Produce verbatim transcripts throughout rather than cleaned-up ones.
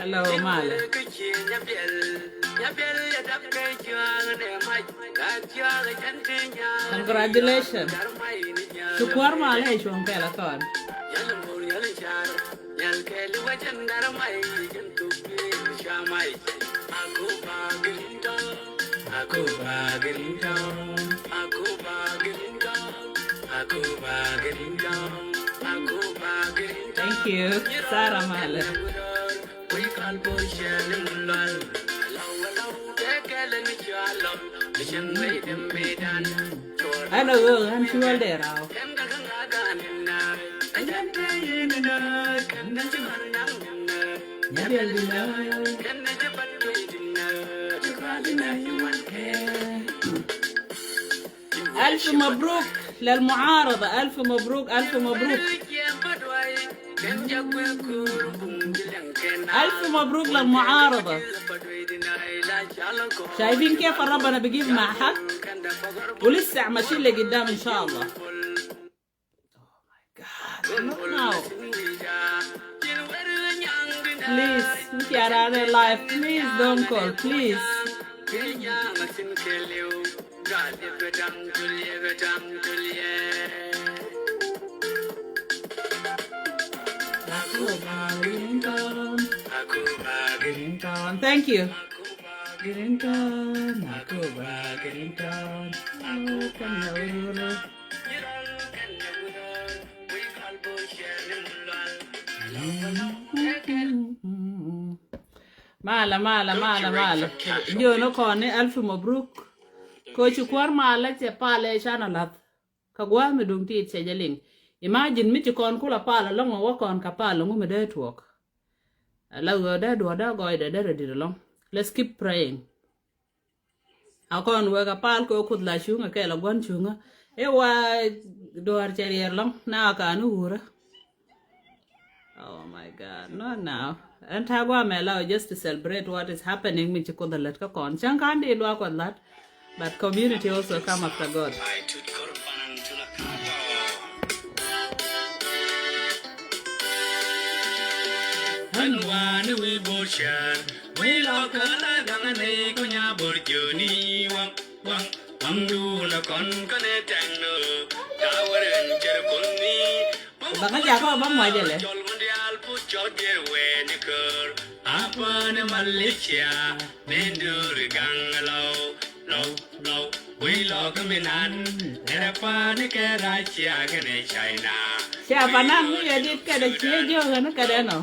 Hello, Mala. Congratulations. Cukuar Mala ɛ cuɔ̱ŋ kɛl a thɔn. Thank you, Sarah Mala. Ɛn ɣöö ɣän ci wäl dee raw. Nya diɛl di na. Alf mabruk lil muarada, alf mabruk, alf mabruk. Alf mabruk lil muarada. شايفين كيف ربنا بيجيب مع حق؟ ولسه ماشيين لقدام إن شاء الله. Oh my God, not now. Please, if you are on a live, please don't call, please. Thank you. Mala, mala, mala, mala. Jiön ɔ kɔn ni alf mabruk. Ko ci kuäär Mala cɛ palɛ can a lath. Kä gua̱a̱th mi duŋ tit cɛ jɛ liŋ. Imagine mi ci kɔn kula pal alɔŋ wä kɔn ka pal alɔŋ mi dee tuɔɔk. Ala ɣöö dee duɔ̱ɔ̱r dee gɔɔydɛ dee rɛ dit alɔŋ. Let's keep praying. A kɔn wek a pal kɛ kuth la cuŋä kɛ la gua̱n cuŋä. I̱ wa duɔ̱ɔ̱r cɛ riɛr alɔŋ na a ka̱n i̱ wurä. Oh my God, not now. Ɛn ta̱a̱ gua̱a̱ mɛ la just to celebrate what is happening mi ci kuth a lät kä kɔn. Cäŋ ka̱n di luaak kuth lat. But community also come after God. Bä kä jakɔ bä muacɛ lɛ. Cia panan mi yɛ dit kɛdɛ cie jiök ɣän kɛdɛ nɔ.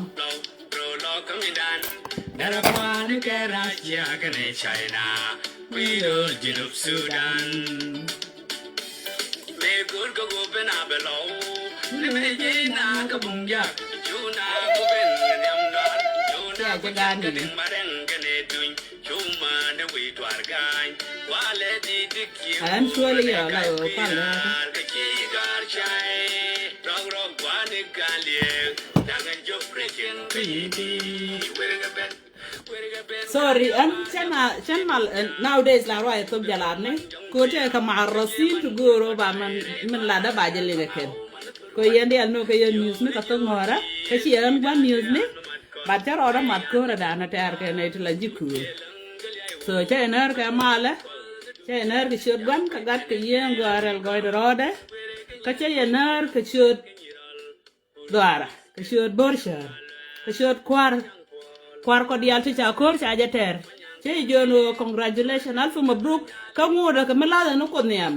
Ɣän cuɔl i̱ yɔl a ɣöö pal ɣöö. Sorry, ɛn cɛn a cɛn mal, eh, nowadays la ruac thok jalat ni. Kote ka mar rasin to go ro ba min, min la da ba jɛ lek kɛn. So yɛn diaal nööŋ kɛ yɛn news ni kɛ thok ŋɔ̱ɔ̱rä, kä ci yɛn gua̱n news ni, but cä rɔɔdä mat köörädan a tɛ̈r kɛ nɛy ti la ji̱ köör. So cä yɛn näär kɛ malä, cä yɛn näär kɛ ciöt gua̱n kɛ gat kɛ yiëë gɔaa rɛl gɔɔydɛ rɔɔdɛ, kä cä yɛn näär kɛ ciöt dhɔaarä, kɛ ciöt bo̱r cäär, kɛ ciöt kua̱r, kua̱r kɔ diaal ti ca ko̱r ca jɛ tɛr. Cä yɛ jiök ni ɣöö congratulation, alf mabruk, kä ŋuudä kɛ mi lathɛ ni Kuoth nhiam.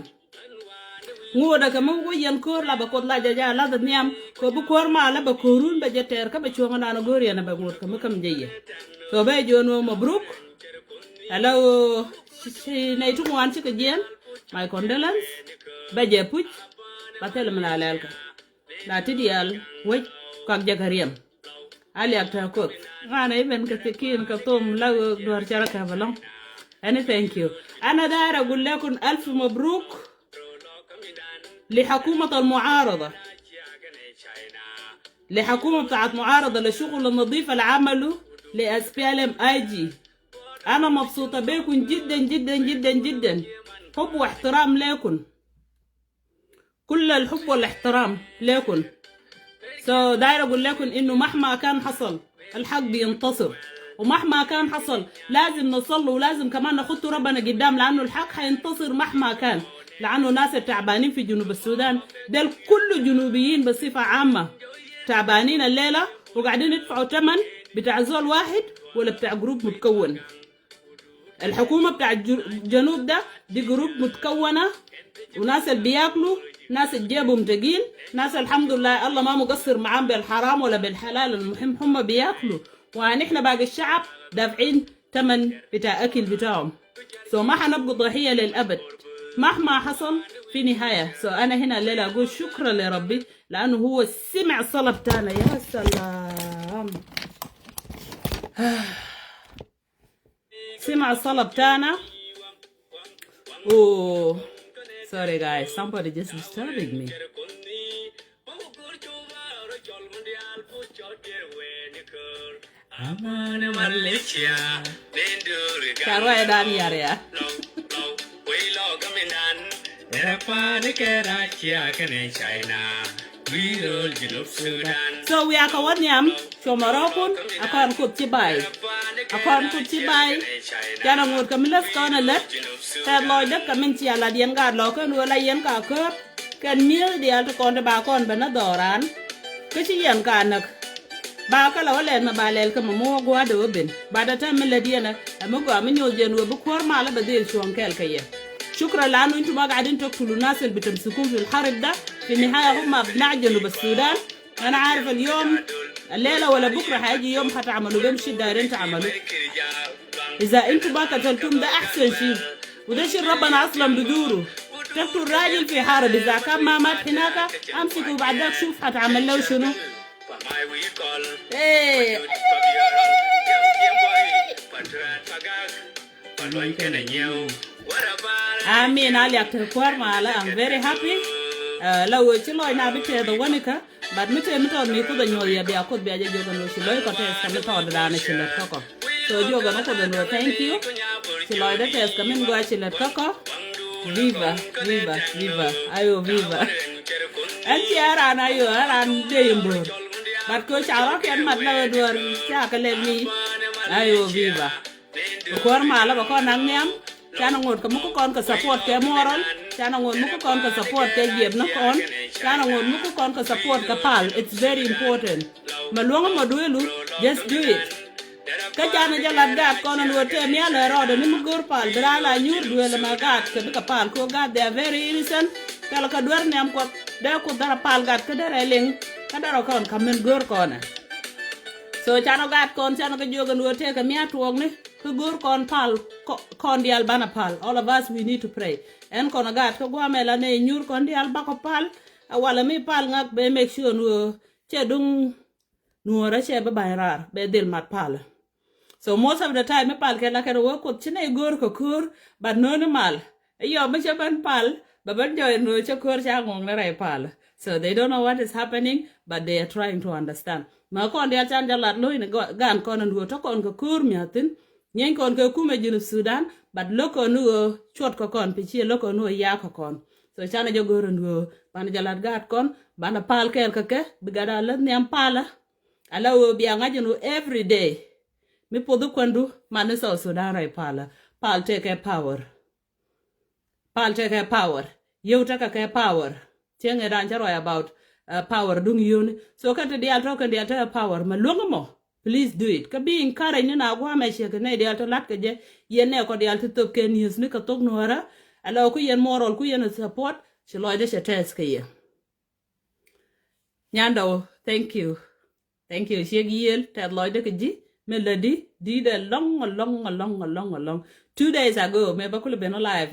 Ŋuudä kɛ mi wä yɛn ko̱r la bɛ Kuoth la jɛ jɛ lathɛ nhiam, kɛ bi ko̱r malä bɛ ko̱run bɛ jɛ tɛr kä bɛ cuɔ̱ŋädan go̱o̱r yɛn a bɛ ŋuut kɛ mi käm jɛ yɛ. So bɛ jiök ni ɣöö mabruk, ala ɣöö ci, ci nɛy ti ŋuan cikɛ jiɛn, my condolence, bɛ jɛ puc, ba thil mi la lɛl kɛ. La ti diaal wec kɔak jɛ kɛ riɛm. A liak te Kuoth. Ŋa̱n a iben kɛ thikin kɛ thom la ɣöö duɔ̱r cärä kɛ bɛ lɔ̱ŋ. Ani thank you. Ana dair أقول لكم ألف مبروك لحكومة المعارضة، لحكومة بتاعت معارضة لشغل النظيف اللي عملوا ل SPLM IG. أنا مبسوطة بيكم جدا جدا جدا جدا. حب واحترام ليكم. كل الحب والاحترام ليكن. So داير أقول لكم إنه مهما كان حصل الحق بينتصر، ومهما كان حصل لازم نصلي ولازم كمان نخط ربنا قدام، لأنه الحق حينتصر مهما كان، لأنه ناس التعبانين في جنوب السودان ديل كل جنوبيين بصفة عامة تعبانين الليلة وقاعدين يدفعوا ثمن بتاع زول واحد ولا بتاع جروب متكون. الحكومة بتاع الجنوب ده دي جروب متكونة، وناس اللي بياكلوا ناس الجيبهم تقيل، ناس الحمد لله الله ما مقصر معاهم بالحرام ولا بالحلال، المهم هم بياكلوا، ونحن باقي الشعب دافعين تمن بتاع أكل بتاعهم. So ما حنبقوا ضحية للأبد مهما حصل في نهاية. So أنا هنا الليلة أقول شكرا لربي لأنه هو سمع صلاة بتاعنا. يا سلام. سمع الصلاة بتاعنا. Oh, sorry guys, somebody just disturbing me. Carwa ya dan yar ya. So wiakɛ wä nhiam cuɔmɔ rɔ̱kun. A kɔn Kuoth ci bay, a kɔn Kuoth ci bay. Canɛ ŋot kɛ mi läth kɔn ɛ lät. Tɛth lɔcdä kɛ min cia lat yɛn gaat lɔ̱k kɛn ɣöö la yɛn ka kääp kɛn mi̱eth diaal ti kɔn ti ba kɔn ben ni dhɔran. Kä ci yɛn ka näk. Ba kä la wä lɛl mɛ ba lɛl kä mɛ mi wä gua̱a̱dɛ wä ben ba dɛ tɛm mi lät yɛn ɛ mi gɔaa mi nyoth yɛn ɣöö bi kuäär malä bɛ dhil cuɔ̱ɔ̱ŋ kɛɛl kɛ yɛ. Shukran lanu intum ma gaadin taktulu nas al bitamsikun fi al harb da. Fi nihaya hum abna Junub al Sudan. Ana arif al yom, al lela wala bukra hayaji yom hatamalu bem shi dairin tamalu. Iza intum ma kataltum da ahsan shi. Wa da shi Rabbana aslan biduru. Taktul rajil fi harb, iza kan ma mat hinaka, amsiku ba'dak shuf hatamal lahu shunu. Hey. Amin, a liak te kuäär malä, I'm very happy. Eh, la wee ci lɔc na bi tɛth a wänikä, but mi tëë mi tɔt mi Kuoth a nyuɔth yɛ bia Kuoth bia jɛ jiök ɛn wee ci lɔc kɔ tɛth kɛ mi tɔt dan ci lät kä kɔ. So jiök ɛn wee Kuoth ɛn wee thank you. Ci lɔcdä tɛth kɛ min gɔaa ci lät kä kɔ. Viva, viva, viva. Ayo, viva. Ɛn ci a raan ayo, a raan dee yɛ mbo̱o̱r. But kɛ ca rɔ̱ kɛn mat la wee duɔ̱ɔ̱r ca kɛ lɛl mi. Ayo, viva. Kɛ kuäär malä bɛ kɔn naŋ nhiam. Canɛ ŋot kɛ mi kä kɔn kɛ support kɛ moral. Canɛ ŋot mi kä kɔn kɛ support kɛ jiɛp ni kɔn. Canɛ ŋot mi kä kɔn kɛ support kɛ pal. It's very important. Mɛ luɔ̱ŋ mɛ duelu, just do it. Kä canɛ jɛ lat gaat kɔn ɛn ɣöö tëë mial ɛ rɔɔdɛ ni mi go̱o̱r pal bi raan la nyuur duel ɛmɛ gaat kɛ bikɛ pal kɛ ɣöö gaat they are very innocent. Kɛl kɛ duer nhiam Kuɔth dee Kuoth derɛ pal gat kä derɛ liŋ kä derɛ kɔn ka̱m min go̱o̱r kɔnɛ. So canɛ gaat kɔn canɛ kɛ jiök ɛn ɣöö tëë kɛ mial tuɔɔkni kä go̱o̱r kɔn pal kɔ- kɔn diaal banɛ pal. All of us we need to pray. Ɛn kɔn gaat kä gua̱a̱mɛ la nɛy nyuur kɔn diaal bakɔ pal. Ɛ walɛ mi pal ŋak bɛ make sure ɛn ɣöö cɛ duŋ nuɔ̱ɔ̱rä cɛ bi ba̱ny raar bɛ dhil mat palä. So most of the time mi pal kɛ la kɛn wee Kuoth ci nɛy go̱o̱r kɛ ko̱o̱r, but no̱o̱ni mal. Iyɔ mi cɛ ben pal bɛ ben jɔɔc nuɔ̱ɔ̱r cɛ ko̱o̱r ca ŋuɔ̱ŋni rɛy palä. So they don't know what is happening, but they are trying to understand. Mɛ kɔn diaal can jɛ lat lo̱cni gɔ- gan kɔn in duɔ̱ɔ̱r te kɔn kɛ ko̱o̱r mia̱thi̱n. Nyieeny kɔn kɛ kumɛ Junub Sudan, but lo̱k kɔn ni ɣöö cuɔt kɛ kɔn pi ciɛ lo̱k kɔn ni ɣöö yak kɛ kɔn. So canɛ jɛ go̱r ɛn ɣöö banɛ jɛ lat gaat kɔn, banɛ pal kɛɛl kɛ kɛ, bi gat a lät nhiam palä. Ala ɣöö bia ŋa̱c ɛn ɣöö every day mi poth kuändu man ni South Sudan rɛy palä. Pal tekɛ power. Pal tekɛ power. Yiew tekɛ kɛ power. Cieŋ ɛ dan cɛ ruac about uh, power duŋ yiew ni. So kä ti dial tɔk kɛ dial tekɛ power mɛ luäŋ mɔ. Please do it. Kä bi encourage ni na guamɛ ciek kɛ nɛ dial tɔ lat kɛ jɛ. Yɛn nɛ kɔ dial ti thop kɛ news ni kɛ thok nuɔrä. Ala ku yɛn moral ku yɛn support. Ci lɔcdɛ cɛ tɛth kɛ yɛ. Nyandɔ, thank you. Thank you. Ciek yiel tɛth lɔcdɛ kɛ ji̱. Mi lä di di dɛ lɔŋ lɔŋ lɔŋ lɔŋ lɔŋ. Two days ago mɛ ba kul ben alive.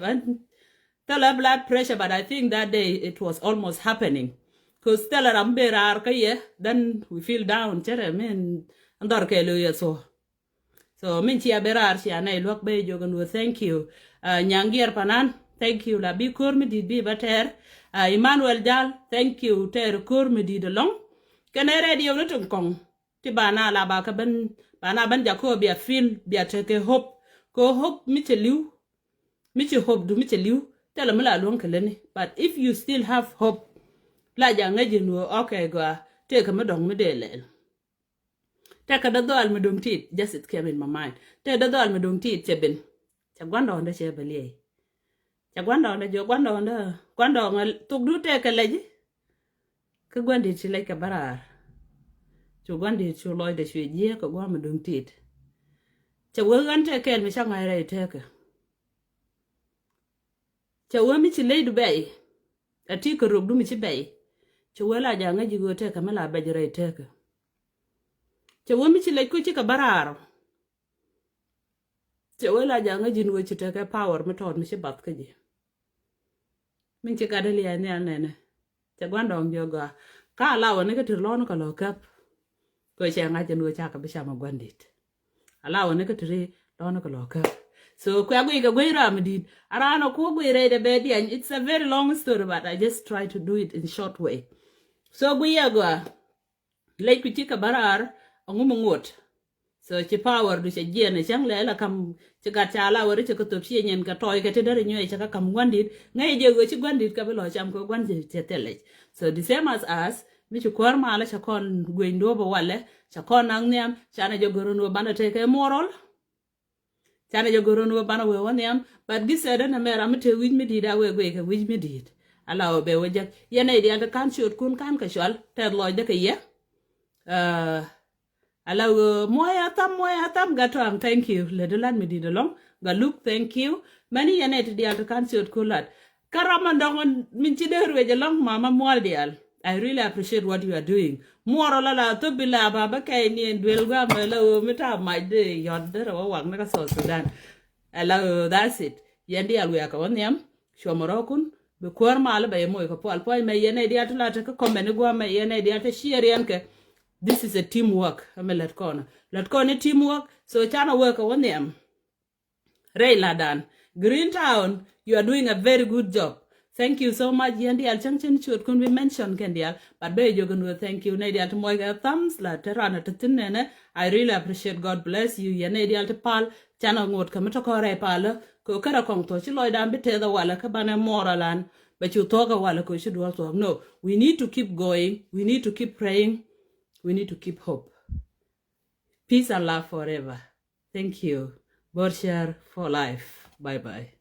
Thilɛ blood pressure, but I think that day it was almost happening. Cause thilɛ ram ben raar kä yɛ, then we feel down. Cɛ rɛ min ndɔr kɛ lo yɛ so. So min cia ben raar cia nɛy luäk ben jok ɛn wä thank you. Uh, Nyaŋ Giɛr Panan, thank you la bi ko̱r mi dit bi ba tɛɛr. Uh, Emmanuel Jal, thank you tɛɛr ko̱r mi dit ɛlɔŋ. Kɛnɛ radio ni tin kɔŋ ti ba na la ba kä ben, ba na ben jakɔ bia feel bia tekɛ hope. Kɛ hope mi cɛ li̱w, mi ci hope du mi cɛ li̱w, thilɛ mi la luäŋ kɛ lätni. But if you still have hope, la ja ŋäc in wä, okay, gɔaa, tëëkɛ mi dɔ̱ŋ mi dee lɛl. Tëëkɛ dee dhɔal mi dɔ̱ŋ tit, just it came in my mind. Tëëkɛ dee dhɔal mi dɔ̱ŋ tit cɛ ben. Cɛ gua̱ndɔɔŋdɛ cɛ bɛ liɛy. Cɛ gua̱ndɔɔŋdɛ, jiök gua̱ndɔɔŋdɛ, gua̱ndɔɔŋ thokdu tëëkɛ lɛc. Kä gua̱ndit ci lɛc kɛ bä raar. Cu gua̱ndit cu lɔcdɛ cuɛ jiääk kɛ gua̱a̱ mi dɔ̱ŋ tit. Cɛ wee ɣän tëë kɛɛl mi ca ŋa̱c rɛy tëëkɛ. Cɛ wee mi ci leydu bɛy, a ti kɛ rökdu mi ci bɛy. Cɛ wee la ja̱ ŋäc ji̱ ɣöö tëëkɛ mi la bɛc rɛy tëëkɛ. Cɛ wee mi ci lɛc ku ci kɛ bä raar. Cɛ wee la ja̱ ŋäc ji̱n ɣöö ci tekɛ power mi tɔɔt mi ci bath kä ji̱. Min ci gat lia̱a̱ nhial nɛnɛ. Cɛ gua̱ndɔɔŋ jiök gɔaa. Ka alawä ni kä ti lɔ̱ɔ̱n kɛ lɔ käp. Kɛ cɛ ŋa̱c ɛn ɣöö cakɛ bi cam ɛ gua̱ndit. Alawä ni kä ti ri lɔ̱ɔ̱n kɛ lɔ käp. So kuɛ guic kɛ guic ram mi di̱i̱t. A raan ɔ ku guic rɛy dɛ bɛ diany. It's a very long story, but I just try to do it in short way. So guic ɛ gɔaa. Lec ku ci kɛ bä raar, ɛŋu mi ŋot. So ci power du cɛ jiɛn ɛ cäŋ lɛ la kam ci gat ca la weri cɛ kɛ thop ci nyɛn kɛ tɔy kɛ ti deri nyuɛ cɛ kɛ kam gua̱ndit. Ŋäc jɛ ɣöö ci gua̱ndit kɛ bi lɔ cam kɛ gua̱ndit cɛ thilɛc. So the same as us, mi ci kuäär malä cɛ kɔn gueny duɔ̱ɔ̱p ɛ walɛ, cɛ kɔn naŋ nhiam, canɛ jɛ gör ɛn ɣöö banɛ tekɛ moral. Canɛ jɛ gör ɛn ɣöö banɛ wee wä nhiam, but gi sɛt ɛn ɛmɛ ram mi te wi̱c mi di̱i̱t a wee guey kɛ wi̱c mi di̱i̱t. Ala wä bɛ wä jek yɛn nɛy diaal ti ka̱n ciötkun ka̱n kɛ cual tɛth lɔcdɛ kɛ yɛ. Uh, ala wä muɔy a tham, muɔy a tham, Gatɔaŋ, thank you. Lät di lat mi di̱i̱t ɛlɔ̱ŋ, Galuk, thank you. Mɛni yɛn nɛy ti diaal ti ka̱n ciötkun lat. Kä ram ɛn dɔ̱ŋ min ci dee ruec ɛlɔ̱ŋ mama mual diaal. I really appreciate what you are doing. Muɔrɔ la la thop bi la ba bä kɛy ni ɛn duel guam la wä mi ta mac dee yɔt dee rɛ wä wak ni kä South Sudan. Ala wä, that's it. Yɛn diaal wiakɛ wä nhiam. Cuɔmɔ rɔkun bi kuäär mal bɛ yɛ moc kɛ pual puac mɛ yɛn nɛy diaal ti la te kä comment ni guam mɛ yɛn nɛy diaal te share yɛn kɛ. This is a team work. Ɛmɛ lät kɔn, lät kɔn ni team work. So canɛ wä kɛ wä nhiam. Rɛy ladan. Green Town, you are doing a very good job. Thank you so much. Yɛn diaal cäŋ cin ciötkun bi mention kɛn diaal. But bɛ jok ɛn wä thank you. Nɛy diaal ti muɔc kɛ thumbs la te ran a te thin nɛnɛ. I really appreciate, God bless you. Yɛn nɛy diaal ti pal. Canɛ ŋot kɛ mi te kɔn rɛy palä. Kɛ kärɛ kɔŋ thuɔ̱k ci lɔcdan bi tɛth a walɛ kä banɛ moral an. Bɛ cu thuɔ̱k a walɛ kɛ ci duɔl thuɔ̱k. No, we need to keep going. We need to keep praying. We need to keep hope. Peace and love forever. Thank you. Borchar for life. Bye bye.